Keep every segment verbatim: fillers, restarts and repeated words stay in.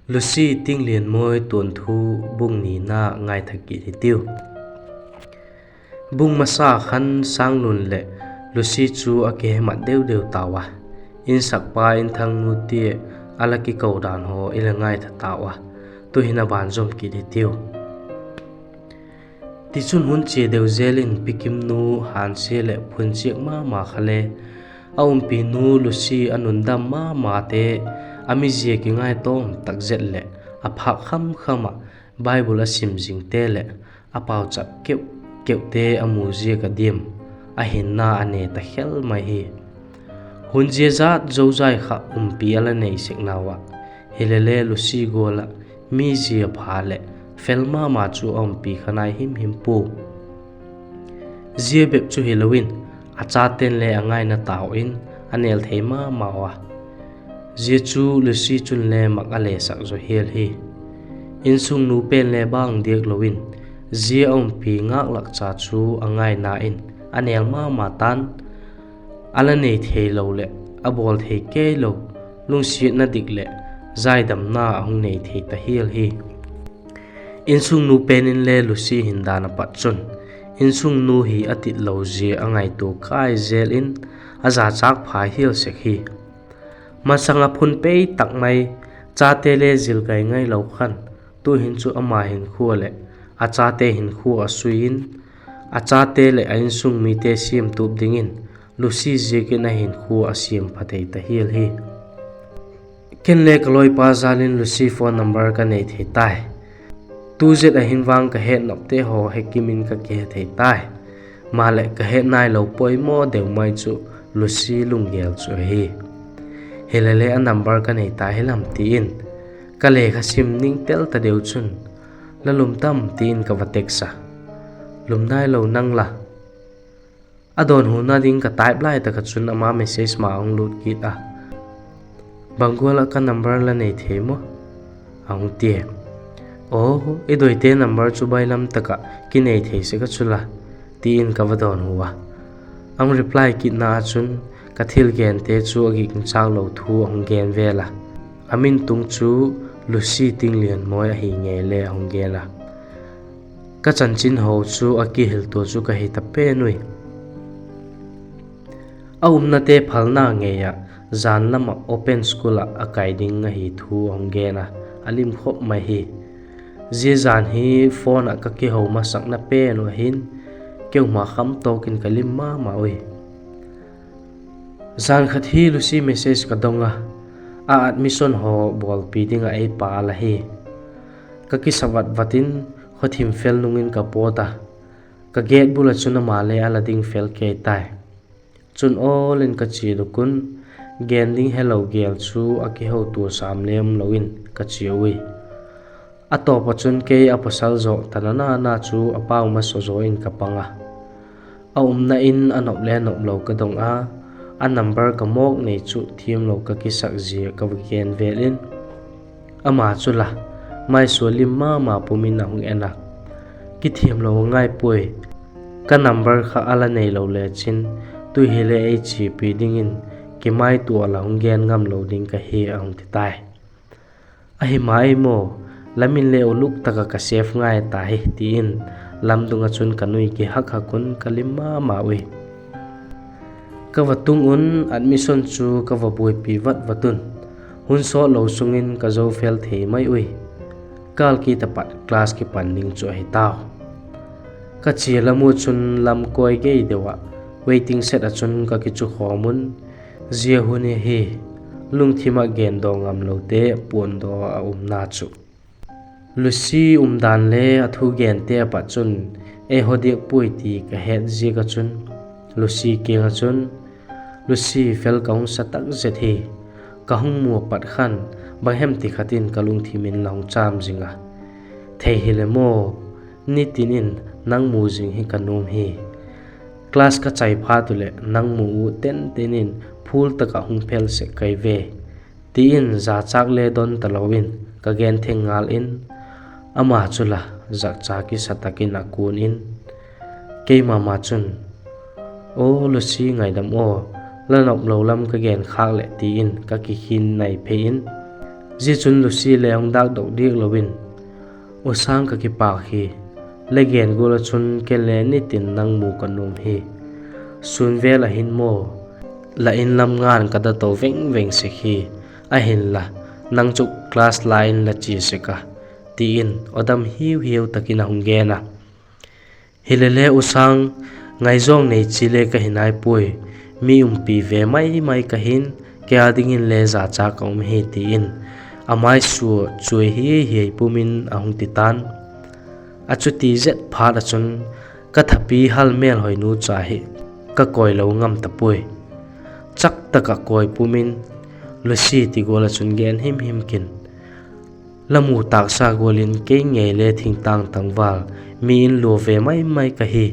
Lucy Tinglianmawi tuanthu bung nina ngaitha kit hitiu. Bung masa khan Sanglun leh Lucy chu a kihemat deu deu tau a, insakpa Inthangnu tia a la kiko dan haw i la ngaitha tau a, tu'hin a ban zom kit hitiu. Tichun, hun chia deu zel in Pikimnu hânsia leh phunchiak ma ma kha le, a umpinu Lucy a nundam ma mate, a mizia kingai tawm tak zet leh a phâk kham kham ah Bible a sim zingte leh a pauchap keu keute a mu ziak a diam, a hinna a ne ta khel mai hi. Hun zia zat zozai kha umpi a la nei sek nau ah, hilele Lucy gual ah mizia pha leh fel ma ma chu a umpi kha nai him him pua. Zia bep chu hilo in, a chate'n le a ngaina tau in a nêl thei ma mau a. Zia chu Lucy chun le mak a lesak zaw hial hi. Insungnu pen le bang diak lo in, zia a umpi ngâk lak cha chu a ngaina in a nêl ma ma ta'n, a la nei theilo leh a bawl thei kei lo, lungsiatna dik leh zaidamna a hung nei thei ta hial hi. Insungnu pen in le Lucy hin dan a pat chun, insungnu hi a tit lo zia a ngaitua kai zel in, a zachâk pha hial sek hi. Masang a phun pei tak mai, chate le zil gai ngai lo khan, tu'hin chu ama hinkhua leh a chate hinkhua a sui in, a chate leh a insung mite siamtup dingin Lucy ziakin a hinkhua a siam pha thei ta hial hi. Ken le ka lawipa jal in Lucy phone number ka nei thei tai. Tu zet a hin vang ka hetnopte haw hekim in ka kihe thei tai. Maleh ka het nailo poimaw deu mai chu Lucy lunggel chu ahi. Hilele a number ka nei ta hilam ti in, ka lekha sim ning tel ta deu chun, la lum tam ti in ka va text a. Lum nailo nang la. A dawnhuna ding ka type lai tak ah chun ama message ma a hung lût kit a. Bang gual ah ka number la nei thei maw? a hung tia. Aw, i doite number chu bailam tak ah kinei thei sek a chu la, ti in ka va dawnhu a. A hung reply kitna ah chun ka thil gente chu a gingchâk lo thu a hung gen vel a. A min tung chu Lucy Tinglianmawi ahi ngei le a hung gen a. Ka chanchin haw chu a kihiltua chu ka hi ta pen ui. A umnate phalna ngei ah, jan lam ah open school ah a kai ding ahi thu a hung gen a, a lim khop mai hi. Zia jan hi phone ah ka kiho masakna pen uh ahin, keu ma kham tawk in ka lim ma ma ui. Jan khat hi Lucy message ka dong a, a admission haw bawlpi ding ah ei pal ahi. Ka kisa vat vat in, khawthim fel nung in ka pawt a, ka gate bul ah chun ama le a la ding fel kei tai. Chun awl in ka chia dok un, gen ding helo gel chu a kihotua sam le um lo in ka chia ui. A tawp ah chun kei a pawsal zawk ta nana chu a pau masa zaw in ka pang a. A umna in a nop le nop lo ka dong a, a number ka mawk nei chu thiamlo ka kisak zia ka va gen vel in, ama chu la, maisua lim ma ma pum in a hung en a. Kithiamlo a ngai puai, ka number kha a la neilo le chin, tu hile ei chiapi dingin kimaitua la hung gen ngamlo ding ka hi, a hung ti tai. Ahi ma ei maw, la min le uluk tak ah ka save ngai ta hi, ti in lamdung ah chun ka nui kihak hak un ka lim ma ma ui. Ka va tung un admission chu ka va buaipi vat vat un, hun sawt lo sung in ka zo fel thei mai ui. Kâl kit a pat class kipan ding chu ahi tau. Ka chia lam u chun lam kawi gei deu ah waiting shed ah chun ka kichukhawm un, zia hun hi lungthim ah gen daw ngamlote puandaw a umna chu. Lucy umdan le a thu gente a pat chun ei haw diak puai ti ka het ziak ah chun, Lucy kiang ah chun, Lucy, fel ka hung sa tak zet hi. Ka hung mu a pat khan bang hem ti khat in ka lungthim in la hung châm zing a. Thei hile maw, nitin in nang mu zing hi ka nuam hi. Class ka chai phat u leh nang mu u ten ten in phul tak ah hung phel sek kai ve, ti in zachâk le don talo in ka gen theng ngal in, ama chu la, zakcha kisa tak in a kun in, keima ma chun, Aw Lucy, ngaidam aw, la nop lo lam ka gen khâk leh, ti in ka kikhin nai phei in, Zia chun Lucy le hung dâkdok diak lo in, U Sâng, ka kipâk hi, la gen gual ah chun ken le nitin nang mu ka nuam hi. Sûn vêl ah hin maw, la In lam nga'n ka da to veng veng sek hi, ahinla, nang chu class la In la chia sek a, ti in aw dam hiau hiau tak in a hung gen a. Hilele U Sâng, ngaizawng nei chi le ka hi nai puai, mi umpi ve mai mai ka hin, kei â dingin le zacha ka um hi, ti in a maisua chuai hiai hiai pum in a hung ti ta'n. A chuti zet phat ah chun, ka thapi hal mêlhoinu cha hi ka kawilo ngam ta puai. Chak tak ah kawi pum in, Lucy ti gual ah chun gen him him kin, la mu tâksa gual in kei ngei le thingtâng tangval, mi In lua ve mai mai ka hi.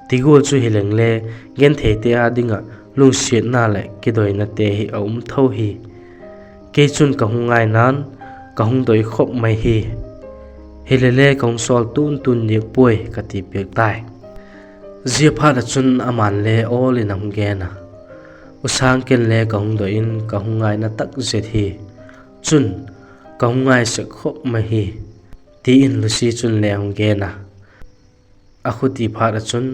Ti gual chu hileng le, gentheite â ding ah lungsiatna leh kidoinate hi a um tho hi. Kei chun ka hung ngaina'n, ka hung doi khop mai hi. Hilele ka hung sawl tun tun diak puai, ka ti piak tai. Ziaphat ah chun ama'n le awl in a hung gen a, U Sâng, ken le ka hung doi in ka hung ngaina tak zet hi. Chun, ka hung ngai sek khop mai hi, ti in Lucy chun le hung gen a. A khuti phat ah chun,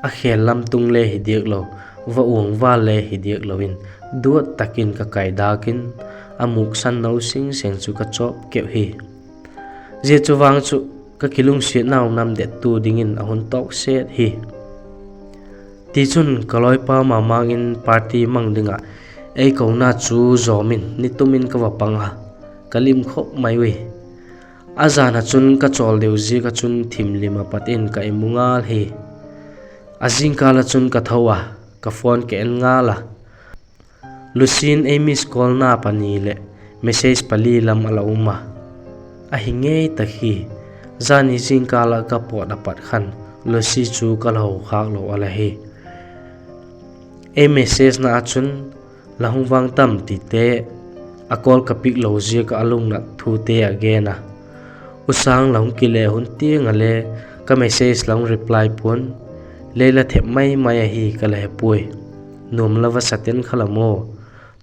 a khêl lam tung le hi diak lo, va uang vâl le hi diak lo in, duat tak in ka kaidâk in, a mûksan no sing seng chu ka chawp keu hi. Zia chu vang chu, ka kilungsiatnau namdettu dingin a hun tawk set hi. Tichun, ka lawipa Mamang in party mang ding ah ei kona chu zawm in ni tum in ka va pang a, ka lim khop mai ui. A jan ah chun ka chawl deu ziak ah chun thim lim ah pat in ka imu ngal hi. A zingkâl ah chun ka tho a, ka phone ka en ngal a, Lucy'n ei miss callna pani leh message pali lam a la um a, ahi ngei tak hi. Zani zingkâl ah ka pawt ah pat khan Lucy chu ka la ho khâk lo a la hi. Ei messagena ah chun, la hung vang tam tite, a call ka pick lo ziak ah a lungnat thute a gen a. U Sâng, la hung kile hun tiang ah le ka message la hung reply pua'n, lei la thep mai mai ahi ka la he puai. Nuam la va sa ten kha la maw,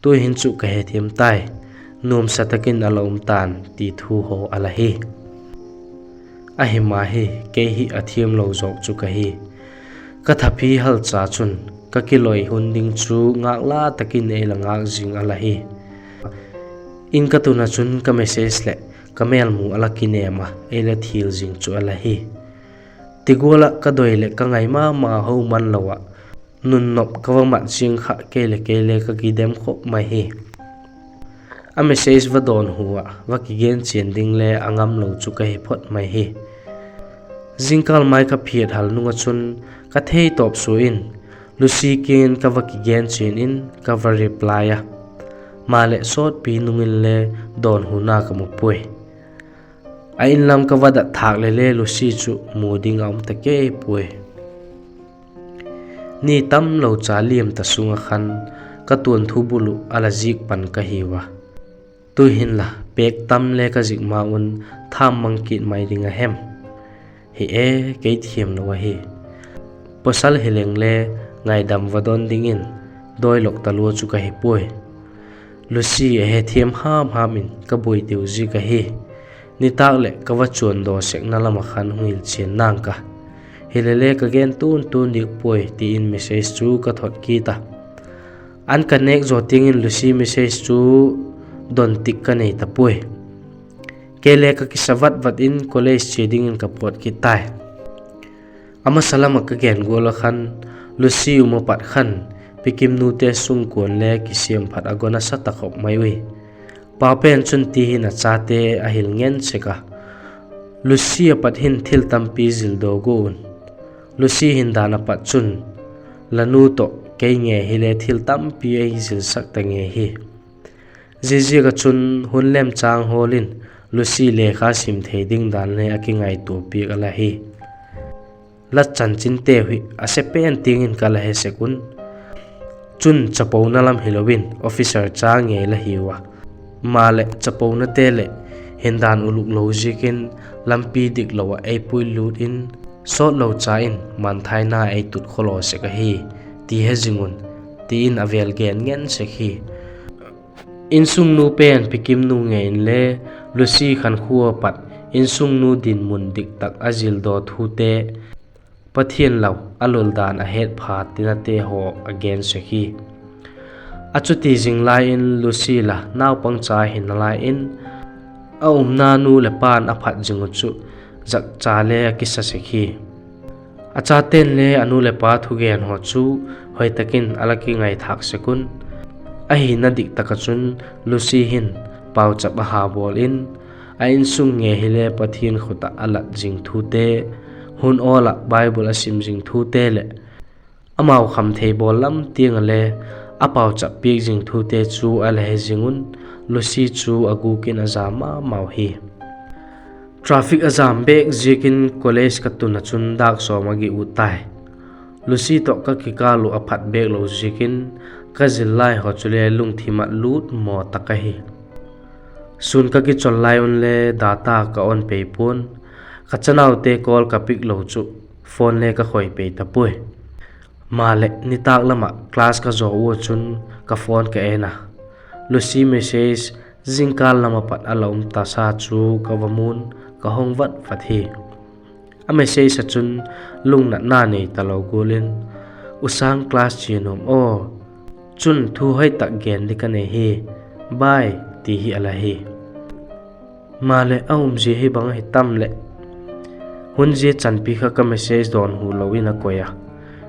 tu'hin chu ka hethiam tai, nuamsa tak in a la um ta'n, ti thu haw a la hi. Ahi ma hi, kei hi a thiamlo zawk chu ka hi. Ka thapi halcha chun ka kiloi hun ding chu ngâkla tak in ei la ngâk zing a la hi. In ka tun ah chun ka message leh ka mêlmu a la kinêm a, ei la thial zing chu a la hi. Ti gual ah ka doi leh ka ngai ma ma ho man lo ah, nunnop ka va mat ziang kha kei leh kei le ka kidem khop mai hi. A message va dawnhu ah va kigen chian ding le a ngamlo chu ka hi phot mai hi. Zingkâl mai ka phiat hal nung ah chun ka theitawp sua in Lucy kiang in ka va kigen chian in ka va reply a. Maleh sawtpi nung inle dawnhuna ka mu puai. A inlam ka va dat thâk leh le Lucy chu mu ding a um ta kei puai. Ni tamlo cha liam ta sung ah khan ka tuanthu bul uh a la zik pan ka hiu a. Tu'hin la pêk tam le ka zik ma un tham mang kit mai ding a hem? Hi e, kei thiamlo ahi. Pawsal hileng le ngaidam va dawn dingin dawilok talua chu ka hi puai. Lucy a hethiam ham ham in ka buai deu ziak ahi. Nitâk leh ka va chuandaw sekna lam ah khan hung hilchian nang ka. Hilele ka gen tun tun diak puai, ti in message chu ka thot kit a. An ka nêk zaw tiang in Lucy message chu don tik ka nei ta puai. Kei le ka kisa vat vat in college chia dingin ka pawt kit tai. A masa lam ah ka gen gual ah khan, Lucy um ah pat khan, pikimnute sungkuan le kisiam phat a gon a sa ta khop mai ui. Pa pen chun ti hin a chate a hil ngen sek a, Lucy ah pat hin thil tampi zil daw gua un. Lucy hindan ah pat chun, la nu tawh kei ngei hile thil tampi ei zilsak ta ngei hi. Ziaziak ah chun hun lemchâng hawl in Lucy lekha sim thei ding dan le a kingaitua piak a la hi. La chanchinteu hi a se pen tiang in ka la he sek un. Chun chapona lam hilo in officer cha ngei la hiu a. Maleh chaponate leh hindan uluk lo ziakin lampi diklo ah ei puilût in, sawtlo cha in manthaina ei tut khawlaw sek ahi, ti he zing un, ti in a vêl gen ngen sek hi. Insungnu pen Phikimnu ngei inle Lucy khankhua pat insungnu dinmun diktak a zildaw thute, Pathian lau a lul dan a het pha tinate haw a gen sek hi. A chuti zing lai in Lucy la naupangcha hi nalai in, a umna nu leh pa'n a phat zing uh chu zakcha le a kisa sek hi. A chate'n le a nu leh pa thugen haw chu hoi tak in a la kingaithâk sek un. A hina dik tak ah chun Lucy hin pauchap a ha bawl in, a insung ngei hile Pathian khut ah a lat zing thute, hun awl ah Bible a sim zing thute leh amau kham thei bawl lam tiang ah le a pauchap piak zing thute chu a la he zing un, Lucy chu a gûk in a za ma mau hi. Traffic a jam bêk ziakin college ka tun ah chun dâk sawm a gi ut tai. Lucy tawh ka kikâl uh a phat bêk lo ziakin ka zil lai haw chule lungthim ah lût maw tak ahi. Sûn ka kichol lai unle data ka on pei pua'n, ka chanaute call ka pick lo chu phone le ka khoi pei ta puai. Maleh nitâk lam ah class ka zaw ua chun ka phone ka en a, Lucy message zingkal lam ah pat a la um tasa chu ka va mu'n, ka hong vat vat hi. A message ah chun lungnatna nei talo gual in, U Sâng, class chia nuam aw, chun thu hoi tak gen ding ka nei hi, bye, ti hi a la hi. Maleh a umzia hi bang ahi tam leh, hun zia chanpi kha ka message dawnhu lo in a koi a,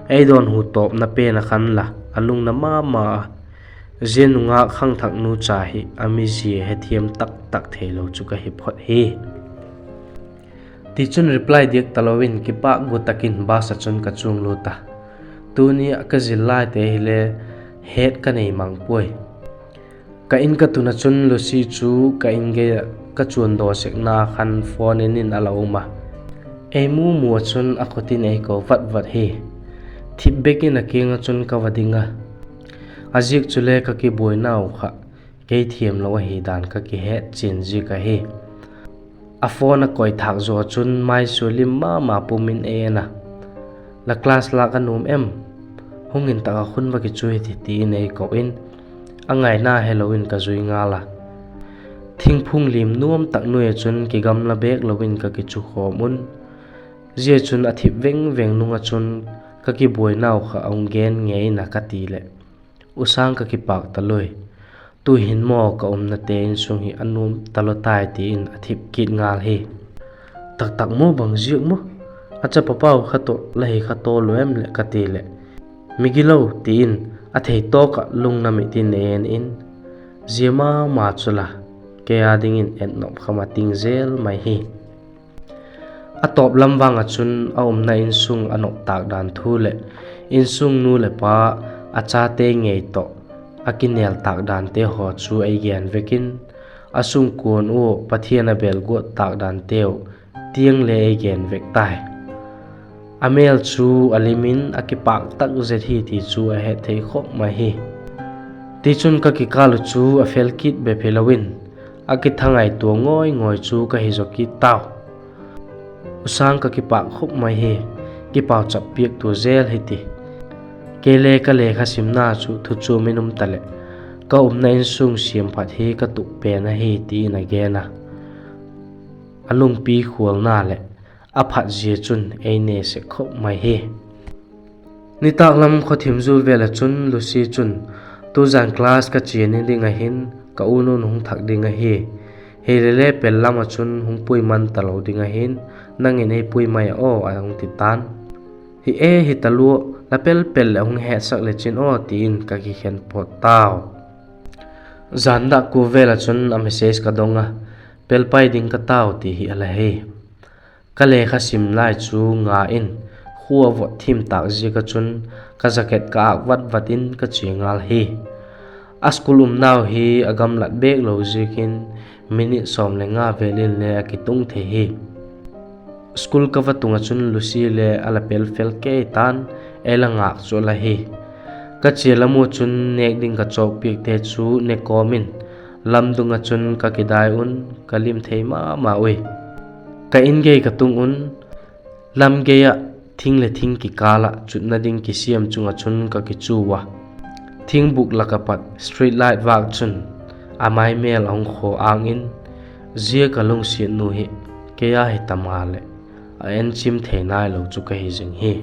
ei dawnhu tawpna pen a khan la a lungna ma ma a. Zia nungâk khangthaknu cha hi a mizia hethiam tak tak theilo chu ka hi phot hi. Tichun reply diak talo in kipâk gu tak in bus ah chun ka chuang lut a. Tuni ah ka zil laite hile het ka nei mang puai. Ka in ka tun ah chun Lucy chu ka in gei ah ka chuandaw sekna khan phone en in a la um a. Ei mu mu ah chun a khut in ei ko vat vat hi. Thip bek in a kiang ah chun ka va ding a. A ziak chule ka kibuainau kha kei thiamlo ahi dan ka kihet chian ziak ahi. A phone a koi thâk zaw ah chun maisualim ma ma pum in ei en a, La class lâk a nuam em? Hung in tak ah khun va kichu hi ti, ti in ei ko in, a ngaina helo in ka zui ngal a. Thingphung lim nuam tak nuai ah chun kigamla bêk lo in ka kichu khawm un. Zia chun a thip veng veng nung ah chun ka kibuainau kha a hung gen ngei in a ka ti leh, U Sâng, ka kipâk talui. Tu'hin maw ka umnate insung hi a nuam talo tai, ti in a thip kit ngal hi. Taktak maw, bang ziak maw? A chapa pau kha tawh la hi kha tawl u em leh, ka ti leh, Migilo, ti in a theitawk ah lungna mit in ei en in, zia ma ma chu la, kei â dingin etnop kha ma ting zel mai hi. A tawp lam vang ah chun a umna insung a nop tâk dan thu leh insung nu leh pa, a chate ngei tawh a kinêl tâk dante haw chu ei gen vek in, a sungkuan ua Pathian a bêl guat tâk danteu tiang le ei gen vek tai. A mêl chu a lim in a kipâk tak zet hi ti chu a het thei khop mai hi. Tichun ka kikâl uh chu a fel kit bep hilo in, a kithangaitua ngawi ngawi chu ka hi zaw kit tau. U Sâng, ka kipâk khop mai hi, kipauchap piaktua zel hi ti. Kei le ka lekha simna chu thuchuam in um taleh, ka umna insung siam phat hi ka tuk pen ahi, ti in a gen a. A lungpi khualna leh a phatzia chun ei ne sek khop mai hi. Nitâk lam khawthim zul vel ah chun Lucy chun, Tuzan class ka chia ni ding ahi'n, ka unu'n hung thak ding ahi. Hile le pel lam ah chun hung pui man talo ding ahi'n, nang in ei pui mai a aw, a hung ti ta'n. Hi e, hi talua, la pel pel leh hung hetsak lechin aw, ti in ka kikhen pawt tau. Jan dak kua vel ah chun a message ka dong a, Pel pai ding ka tau, ti hi a la hi. Ka lekha sim lai chu nga in, khua vot thim tâk ziak ah chun ka jacket ka âk vat vat in ka chia ngal hi. A school umnau hi a gamlat bêk lo ziakin minute sawm le nga vel in le a kitung thei hi. School ka va tung ah chun Lucy le a la pel fel kei ta'n, ei la ngâk chu a la hi. Ka chia lam ua chun nêk ding ka chawkpiakte chu ne kawm in, lamdung ah chun ka kidai un, ka lim thei ma ma ui. Ka in gei ka tung un, lam gei ah thing leh thing kikâl ah chutna ding kisiam chung ah chun ka kichu ua. Thingbuk lak ah pat street light vâk chun a mai mêl a hung khaw âng in, Zia ka lungsiatnu hi kei a hi ta maleh, a enchim thei nailo chu ka hi zing hi.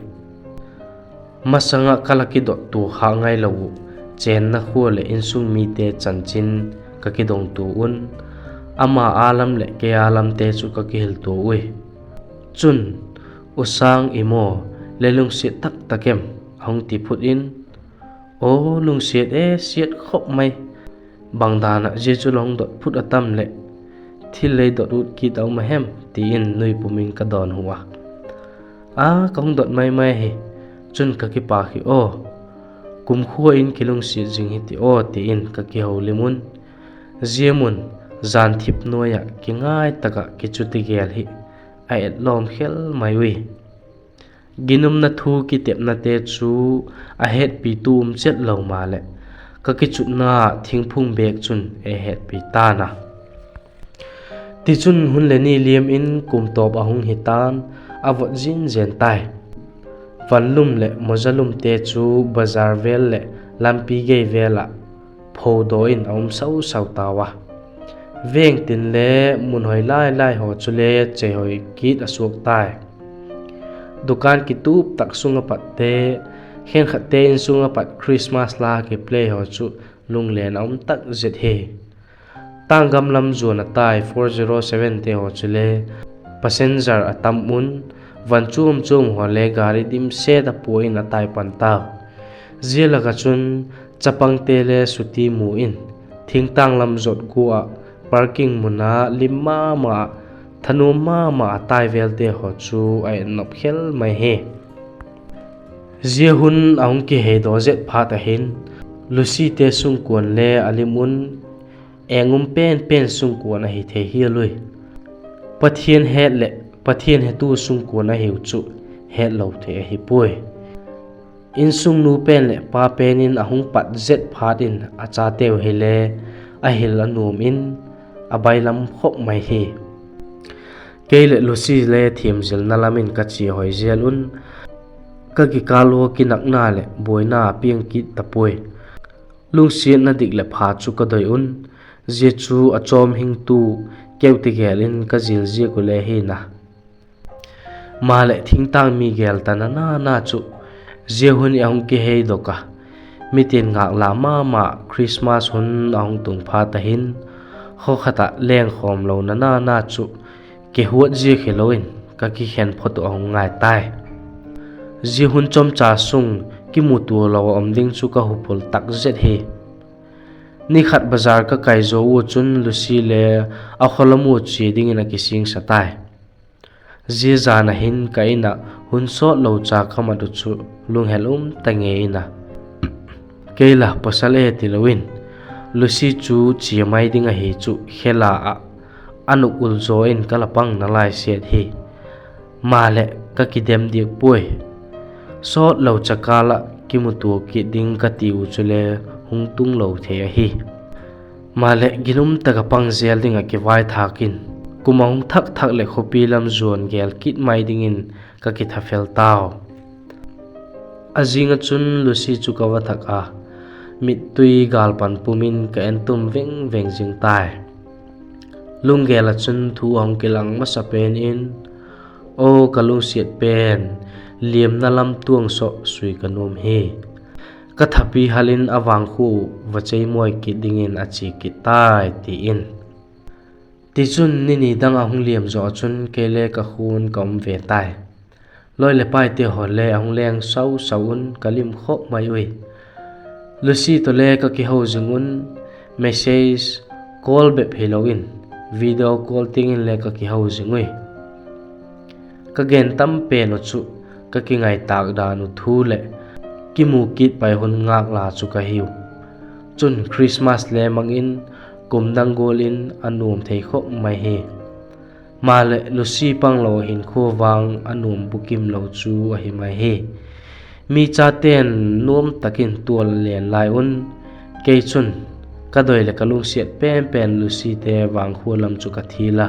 Masang ah ka la kidottua kha ngailo uh, chênna khua leh insung mite chanchin ka kidongtua un, ama â lam leh kei â lamte chu ka kihiltua ui. Chun, U Sâng, i maw, le lungsiat tak tak em? a hung ti phut in, Aw, lungsiat e, siat khop mai. Bang dan ah zia chu la hung dot phut a tam leh, thil lei dot ut kit a um a hem? ti in nui pum in ka dawnhu a. A, ka hung dot mai mai hi. Chun ka kipâk hi aw. Kumkhua in kilungsiat zing hi ti aw, ti in ka kiholim un. Zia mun, jan thip nuai ah kingai tak ah kichuti gel hi a etlawm khel mai ui. Ginumna thu kitepnate chu a hetpitu um chet lo maleh, ka kichutna thingphung bêk chun ei hetpi ta'n a. Tichun, hun le ni liam in kum tawp a hung hi ta'n, a vot zin zen tai. Vanlum leh mozalumte chu bazar vêl leh lampi gei vêl ah phodaw in a um sau sau tau a. Vêngtin le mun hoi lai lai haw chule cheihoi kit a suak tai. Dukan kitup tak sung ah patte, khenkhatte insung ah pat Christmas la kiplay haw chu lunglen a um tak zet hi. Tânggam lam zuan a tai four zero sevente haw chule passenger a tam un, van chuam chuam haw le gari dimset a pua in a tai pan tau. Zia lak ah chun chapangte le suti mu in, thingtâng lam zot gua ah parking mun a lim ma ma, thanuam ma ma a tai vêlte haw chu a etnop khel mai hi. Zia hun a hung kiheidaw zet phat ah hin, Lucyte sungkuan le a lim un, eng um pen pen sungkuan ahi thei hial ui. Pathian het leh Pathian hetu sungkuan ahiu chu hetlo thei ahi puai. Insungnu pen leh pa pen in a hung pat zet phat in a chateu hile a hil a nuam in a bailam khop mai hi. Kei leh Lucy le thiamzilna lam in ka chia hoi zel un, ka kikâl ua kinakna leh buaina a piang kit ta puai. Lungsiatna dik leh pha chu ka doi un, zia chu a chawm hingtu keu ti gel in ka zil ziak u le hin a. Maleh thingtâng mi gel ta na na na chu, zia hun i a hung kiheidok a, mitin ngâk la ma ma Christmas hun a hung tung phat a hin, khaw khat ah lengkhawm lo na na na chu, kihuat ziak hilo in ka kikhen phot uh a hung ngai tai. Zia hun chomcha sung kimutua lo a um ding chu ka hupul tak zet hi. Ni khat bazar ka kai zaw ua chun Lucy le a khawlam ua chia dingin a kisingsa tai. Zia jan a hin ka in ah hun sawt lo cha ka mat uh chu lunghel um ta ngei in a. Kei la pawsal e tilo in, Lucy chu chia mai ding ahi chu khela ah a nuk ul zaw in ka la pang nalai set hi. Maleh ka kidem diak puai. Sawt lo cha kâl ah kimutua kit ding ka ti uh chule hung tung lo thei ahi. Maleh ginum tak ah pang zel ding ah kivaithâk in, kum a hung thak thak leh khawpi lam zuan gel kit mai dingin ka kithafel tau. A zing ah chun Lucy chu ka va thak a, mittui gâl pan pum in ka entum veng veng zing tai. Lunggel ah chun thu a hung kilang masa pen in, Aw ka lungsiat pen, liamna lam tuang sawh sui ka nuam hi. Ka thapi hal in a vangkhua uh va cheimawi kit dingin a chia kit tai, ti in. Tichun ni ni dang a hung liam zaw ah chun kei le ka khuan ka um ve tai. Lawi leh paite haw le a hung leng sau sau un ka lim khawk mai ui. Lucy tawh le ka kiho zing un, message, call bep hilo in, video call tiang in le ka kiho zing ui. Ka gen tam pen uh chu ka kingaitâk dan uh thu leh kimu kit pai hun ngâk la chu ka hiu. Chun Christmas le mang in, kum dang gual in a nuam thei khawk mai hi. Maleh Lucy panglo hinkhua vang a nuam bukim lo chu ahi mai hi. Mi chate'n nuam tak in tual a len lai un, kei chun ka doi leh ka lungsiat pen pen Lucyte vangkhua lam chu ka thil a.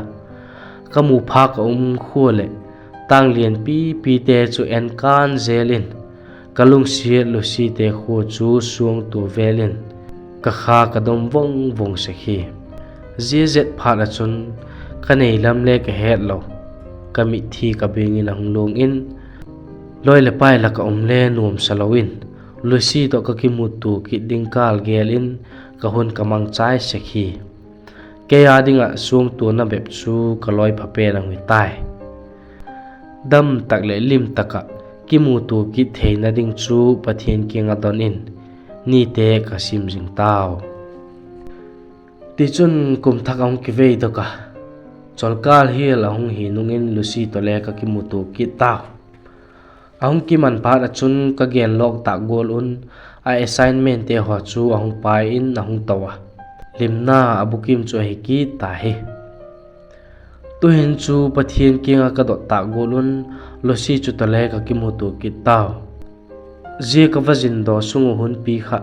Ka mu phâk a um khua leh tâng lian pipite chu en kân zel in, ka lungsiat Lucyte khua chu suangtua vel in, ka kha ka dom vang vang sek hi. Zia zet phat ah chun ka nei lam le ka het lo, ka mitthi ka biang in a hung luang in, lawi leh pai lak ah um le nuamsa lo in, Lucy tawh ka kimutua kit ding kâl gel in ka hun ka mangchai sek hi. Kei â ding ah suangtuana bep chu ka lawipha pen a hung hi tai. Dam tak leh lim tak ah kimutua kit theina ding chu Pathian kiang ah don in, nite ka sim zing tau. Tichun kum thak a hung kiveidok a, cholkâl hial a hung hi nung in Lucy tawh le ka kimutua kit tau. A hung kiman phat ah chun ka genlawk tâk gual un a assignmentte haw chu a hung pai in a hung to a, limna a bukim chu ahi kit ta hi. Tu'hin chu Pathian kiang ah ka dot tâk gual un Lucy chu tawh le ka kimutua kit tau. Zia ka va zin daw sung uh hunpi kha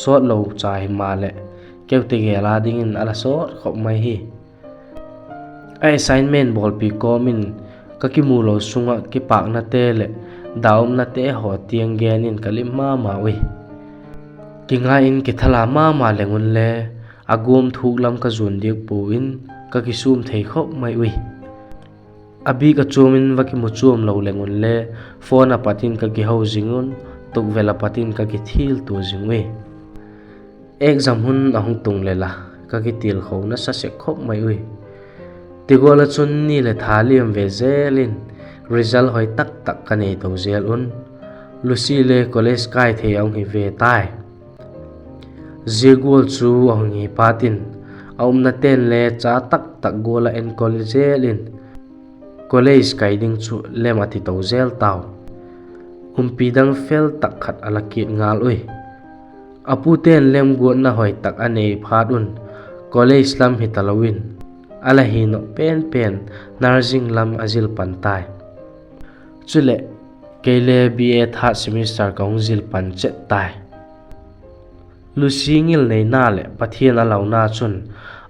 sawt lo cha himaleh, keute gel â dingin a la sawt khop mai hi. A assignment bawlpi kawm in ka kimu lo sung ah kipâknate leh daumnate haw tiang gen in ka lim ma ma ui. Kingai in kithal a ma ma leng unle, a guam thuk lam ka zuan diak puau in, ka kisûm thei khop mai ui. A bik a chuam in va kimu chuam lo leng unle, phone ah pat in ka kiho zing un, tukvel ah pat in ka kithiltua zing ui. Exam hun a hung tung lel a, ka kitilkho nasa sek khop mai ui. Ti gual ah chun ni leh tha liam ve zel in, result hoi tak tak ka nei to zel un, Lucy le college kai thei a hung hi ve tai. Zia gual chu a hung hi phat in, a umnate'n le cha tak tak gual ah enkol zel in, college kai ding chu lem a ti to zel tau. Umpi dang fel tak khat a la kit ngal ui. A pute'n lemguatna hoi tak a nei phat un, college lam hi talo in, a la hi nop pen pen nursing lam a zil pan tai. Chuleh, kei le B A third semester ka hung zil pan chet tai. Lucy ngilneina leh Pathian a launa chun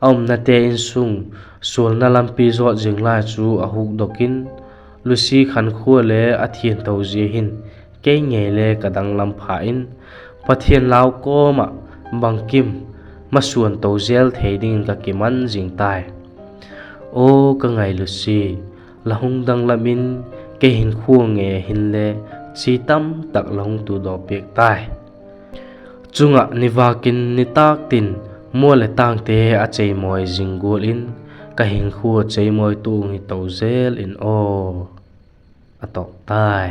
a umnate insung sualna lampi zawt zing lai chu a hukdok in, Lucy khankhua le a thiangtho zia hin kei ngei le ka danglam pha in, Pathian lau kawm ah bangkim masuan to zel thei dingin ka kiman zing tai. Aw ka ngai Lucy, la hung danglam in, kei hinkhua ngei hinle chi tam tak la hung tudaw piak tai. Chung ah ni vâk in nitâk tin, mual leh tângte a cheimawi zing gual in, ka hinkhua cheimawi tung hi to zel in aw, a tawk tai.